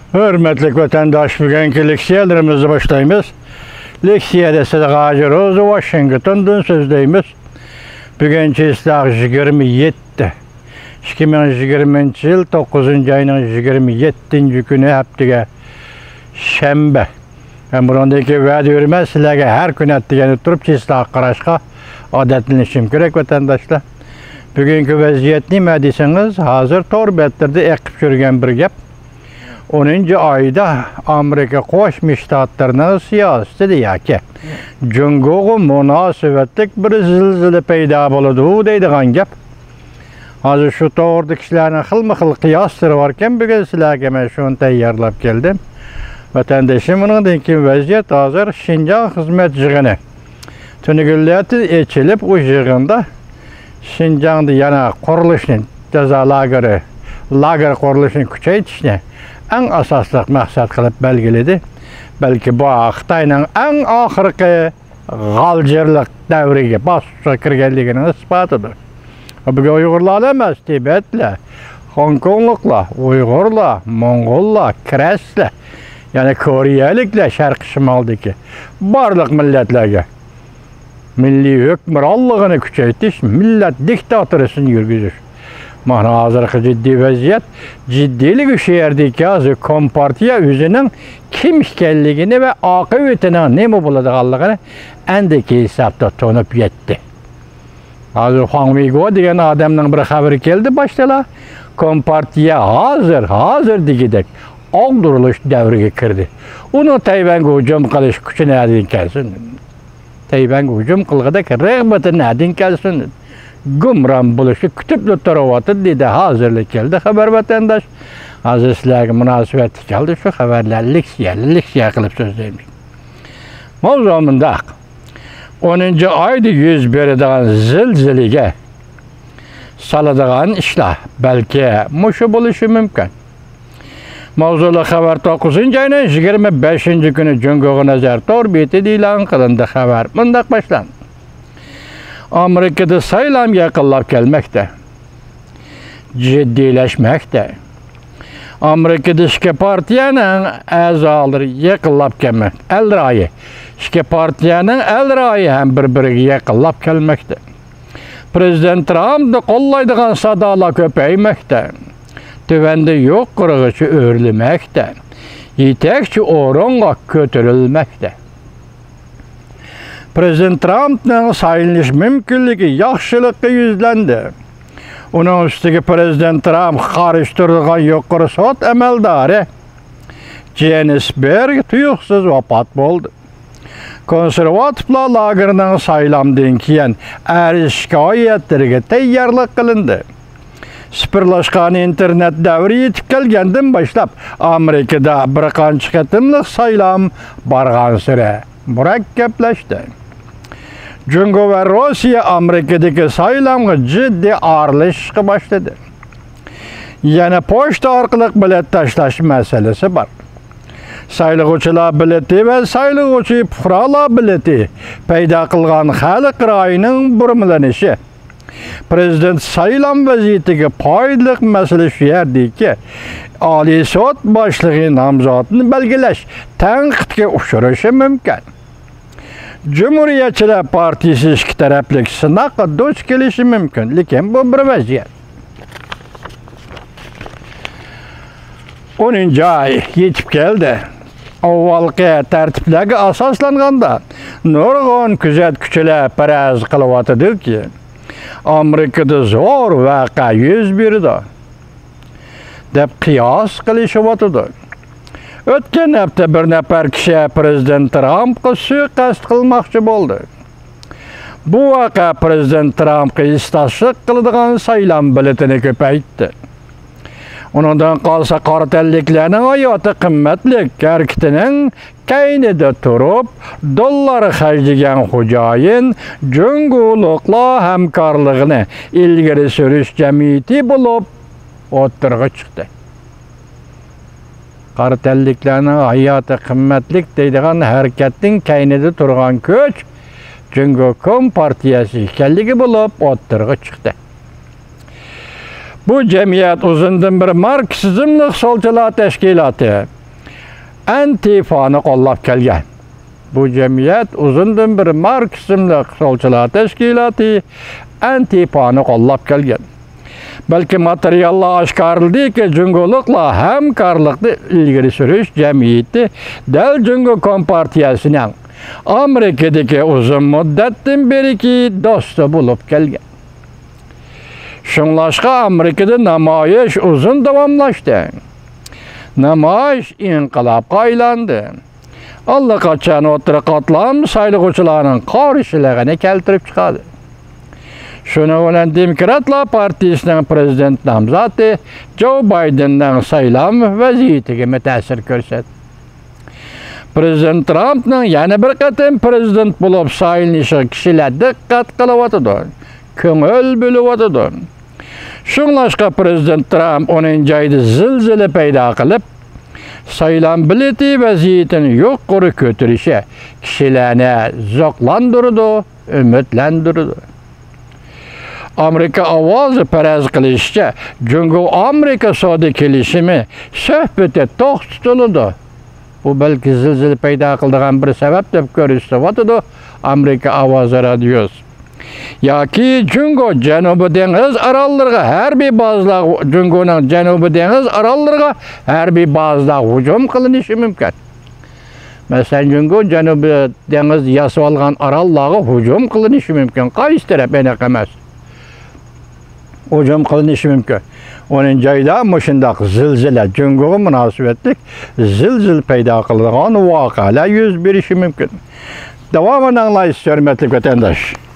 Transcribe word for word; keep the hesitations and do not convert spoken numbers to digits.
ھۆرمەتلىك ۋەتەنداش، بۈگۈنكى لېكسىيەلىرىمىزنى باشلايمىز. لېكسىيەدە سىلەرگە ھاجى روزا ۋاشىنگتوندىن سۆزلەيمىز. بۈگۈن چىسلاق يىگىرمە يەتتە. ئىككى مىڭ يىگىرمىنچى يىل توققۇزىنچى ئاينىڭ يىگىرمە يەتتىنچى كۈنى، ھەپتىگە شەنبە. مەن بۇنىڭدىن كېيىن ۋەدە بېرىمەن، سىلەرگە ھەر كۈنى ئەتىگەندە تۇرۇپ چىسلاققا قاراشقا ئادەتلىنىشىم كېرەك، ۋەتەنداشلار. بۈگۈنكى ۋەزىيەت نېمە دېسىڭىز، ھازىر تور بەتلىرىدە ئېقىپ يۈرگەن بىر گەپ. ئونىنچى ئايدا ئامېرىكا قوشما شتاتلىرىنىڭ سىياسىتىدە ياكى جۇڭگوغا مۇناسىۋەتلىك بىر زىلزىلە پەيدا بولىدۇ دەيدىغان گەپ. ھازىر شۇ توغرىدا كىشىلەرنىڭ خىلمۇ خىل قىياسلىرى باركەن، بۈگۈن سىلەرگە مەن شۇنى تەييارلاپ كەلدىم. ۋەتەندىشىم، ئۇنىڭدىن كېيىن ۋەزىيەت ھازىر شىنجاڭ خىزمەت يىغىنى تۈنۈگۈنلەردىن ئېچىلىپ، ئۇ يىغىندا شىنجاڭدا يەنە قۇرۇلۇشنى، جازا لاگېرى، لاگېر قۇرۇلۇشىنى كۈچەيتىشنى ئەڭ ئاساسلىق مەقسەت قىلىپ بەلگىلىدى. بەلكى بۇ خىتاينىڭ ئەڭ ئاخىرقى غالجىرلىق دەۋرىگە، باسقۇچقا كىرگەنلىكىنىڭ ئىسپاتىدۇر. بۈگۈن ئۇيغۇرلارلا ئەمەس، تىبەتلەر، خوڭكوڭلۇقلار، ئۇيغۇرلار، موڭغۇللار، كىرەسلەر، يەنى كورېيەلىكلەر شەرقىي شىمالدىكى بارلىق مىللەتلەرگە مىللىي ھۆكۈمرانلىقىنى كۈچەيتىش، مىللەت دىكتاتورىسىنى يۈرگۈزۈش. مانا ھازىرقى جىددىي ۋەزىيەت، جىددىيلىكى شۇ يەردىكى، ھازىر كومپارتىيە ئۆزىنىڭ كىم ئىكەنلىكىنى ۋە ئاقىۋىتىنىڭ نېمە بولىدىغانلىقىنى ئەندىكى ھېسابتا تونۇپ يەتتى. ھازىر خۇاڭ ۋېيگو دېگەن ئادەمنىڭ بىر خەۋىرى كەلدى باشتىلا. كومپارتىيە ھازىر، ھازىر دېگۈدەك ئاغدۇرۇلۇش دەۋرىگە كىردى. ئۇنىڭ تەيۋەنگە ھۇجۇم قىلىش كۈچى نەدىن كەلسۇن؟ تەيۋەنگە ھۇجۇم قىلغۇدەك رىغبىتى نەدىن كەلسۇن؟ گۇمران بولۇشنى كۈتۈپلا تۇرۇۋاتىدۇ، دېدى. ھازىرلا كەلدى خەۋەر، ۋەتەنداش. ھازىر سىلەرگە مۇناسىۋەتلىك كەلدى شۇ خەۋەرلەر، لېكسىيە، لېكسىيە قىلىپ سۆزلەيمىز. ماۋزۇ مۇنداق. ئونىنچى ئايدا يۈز بېرىدىغان زىلزىلىگە سالىدىغان ئىشلار بەلكى مۇشۇ بولۇشى مۇمكىن. ماۋزۇلۇق خەۋەر توققۇزىنچى ئاينىڭ يىگىرمە بەشىنچى كۈنى جۇڭگوغا نەزەر تور بېتىدە ئېلان قىلىندى. خەۋەر مۇنداق باشلاندى. ئامېرىكىدا سايلام يېقىنلاپ كەلمەكتە. جىددىيلەشمەكتە. ئامېرىكىدا ئىككى پارتىيەنىڭ ئەزالىرى يېقىنلاپ كەلمەكتە. ئەل رايى. ئىككى پارتىيەنىڭ ئەل رايى ھەم بىر-بىرىگە يېقىنلاپ كەلمەكتە. پىرېزىدېنت ترامپنى قوللايدىغان سادالار كۆپەيمەكتە. تۆۋەندىن يۇقىرىغىچە ئۆرلىمەكتە. يېتەكچى ئورۇنغا كۆتۈرۈلمەكتە. پىرېزىدېنت ترامپنىڭ سايلىنىش مۇمكىنلىكى ياخشىلىققا يۈزلەندى. ئۇنىڭ ئۈستىگە پىرېزىدېنت ترامپقا قارشى تۇرىدىغان يۇقىرى سوت ئەمەلدارى جېنس بېرگ تۇيۇقسىز ۋاپات بولدى. كونسېرۋاتىپلار لاگېرىنىڭ سايلامدىن كېيىن ئەرز شىكايەتلىرىگە تەييارلىق قىلىندى. سىپىرلاشقان ئىنتېرنېت دەۋرى يېتىپ كەلگەندىن باشلاپ، ئامېرىكىدا بىر قانچە قېتىملىق سايلام بارغانسېرى مۇرەككەپلەشتى. جۇڭگو ۋە روسىيە ئامېرىكىدىكى سايلامغا جىددىي ئارىلىشىشقا باشلىدى. يەنە پوچتا ئارقىلىق بېلەت تاشلاش مەسىلىسى بار. سايلىغۇچىلار بېلىتى ۋە سايلىغۇچى پۇقرالار بېلىتى پەيدا قىلغان خەلق رايىنىڭ بۇرمىلىنىشى. پىرېزىدېنت سايلام ۋەزىيىتىگە پايدىلىق مەسىلە شۇ يەردىكى، ئالىي سوت باشلىقى نامزاتىنى بەلگىلەش تەنقىدكە ئۇچرىشى مۇمكىن. جۇمھۇرىيەتچىلەر پارتىيىسى ئىككى تەرەپلىك سىناققا دۇچ كېلىشى مۇمكىن، لېكىن بۇ بىر ۋەزىيەت. ئونىنچى ئاي يېتىپ كەلدى. ئاۋۋالقى تەرتىپلەرگە ئاساسلانغاندا، نۇرغۇن كۆزەتكۈچىلەر پەرەز قىلىۋاتىدۇكى، ئامېرىكىدا زور ۋەقە يۈز بېرىدۇ، دەپ قىياس قىلىشىۋاتىدۇ. ئۆتكەن ھەپتە بىر نەپەر كىشى پىرېزىدېنت ترامپقا سۇيىقەست قىلماقچى بولدى. بۇ ۋەقە پىرېزىدېنت ترامپقا ھېسداشلىق قىلىدىغان سايلام بېلىتىنى كۆپەيتتى. ئۇنىڭدىن قالسا، قارا تەنلىكلەرنىڭ ھاياتى قىممەتلىك ھەرىكىتىنىڭ كەينىدە تۇرۇپ، دوللار خەجلىگەن خوجايىن جۇڭگولۇقلار ھەمكارلىقىنى ئىلگىرى سۈرۈش جەمئىيىتى بولۇپ ئوتتۇرىغا چىقتى. قارا تەنلىكلەرنىڭ ھاياتى قىممەتلىك دەيدىغان ھەرىكەتنىڭ كەينىدە تۇرغان كۈچ جۇڭگو كومپارتىيەسى ئىكەنلىكى بولۇپ ئوتتۇرىغا چىقتى. بۇ جەمئىيەت ئۇزۇندىن بېرى ماركسىزملىق سولچىلار تەشكىلاتى، ئەنتىفانى قوللاپ كەلگەن. بۇ جەمئىيەت ئۇزۇندىن بېرى ماركسىزملىق سولچىلار تەشكىلاتى ئەنتىفانى قوللاپ كەلگەن. بەلكى ماتېرىياللار ئاشكارىلىدىكى، جۇڭگولۇقلار ھەمكارلىقنى ئىلگىرى سۈرۈش جەمئىيىتى دەل جۇڭگو كومپارتىيەسىنىڭ ئامېرىكىدىكى ئۇزۇن مۇددەتتىن بېرىكى دوستى بولۇپ كەلگەن. شۇڭلاشقا ئامېرىكىدا نامايىش ئۇزۇن داۋاملاشتى. نامايىش ئىنقىلابقا ئايلاندى. ئاللىقاچان ئوتتۇرا قاتلام سايلىغۇچىلارنىڭ قارشىلىقىنى كەلتۈرۈپ چىقاردى. شۇنىڭ بىلەن دېموكراتلار پارتىيىسىنىڭ پىرېزىدېنت نامزاتى جو بايدېننىڭ سايلام ۋەزىيىتىگىمۇ تەسىر كۆرسەتتى. پىرېزىدېنت ترامپنىڭ يەنە بىر قېتىم پىرېزىدېنت بولۇپ سايلىنىشىغا كىشىلەر دىققەت قىلىۋاتىدۇ، كۆڭۈل بۆلۈۋاتىدۇ. شۇڭلاشقا پىرېزىدېنت ترامپ ئونىنچى ئايدا زىلزىلە پەيدا قىلىپ، سايلام بېلىتى ۋەزىيىتىنى يۇقىرى كۆتۈرۈشى كىشىلەرنى زوقلاندۇرىدۇ، ئۈمىدلەندۈرىدۇ. ئامېرىكا ئاۋازى پەرەز قىلىشىچە، جۇڭگو ئامېرىكا سودا كېلىشىمى سۆھبىتى توختىتىلىدۇ. بۇ بەلكى زىلزىلە پەيدا قىلىدىغان بىر سەۋەب دەپ كۆرسىتىۋاتىدۇ ئامېرىكا ئاۋازى رادىيوسى. ياكى جۇڭگو جەنۇبىي دېڭىز ئاراللىرىغا ھەربىي بازىلار، جۇڭگونىڭ جەنۇبىي دېڭىز ئاراللىرىغا ھەربىي بازىلار ھۇجۇم قىلىنىشى مۇمكىن. مەسىلەن، جۇڭگو جەنۇبىي دېڭىز ياسىۋالغان ئاراللارغا ھۇجۇم قىلىنىشى مۇمكىن. قايسى تەرەپ ئېنىق ئەمەس. ھۇجۇم قىلىنىشى مۇمكىن. ئونىنچى ئايدا مۇشۇنداق زىلزىلە، جۇڭگوغا مۇناسىۋەتلىك زىلزىلە پەيدا قىلىدىغان ۋەقەلەر يۈز بېرىشى مۇمكىن. داۋامىنى ئاڭلايسىز، ھۆرمەتلىك ۋەتەنداش.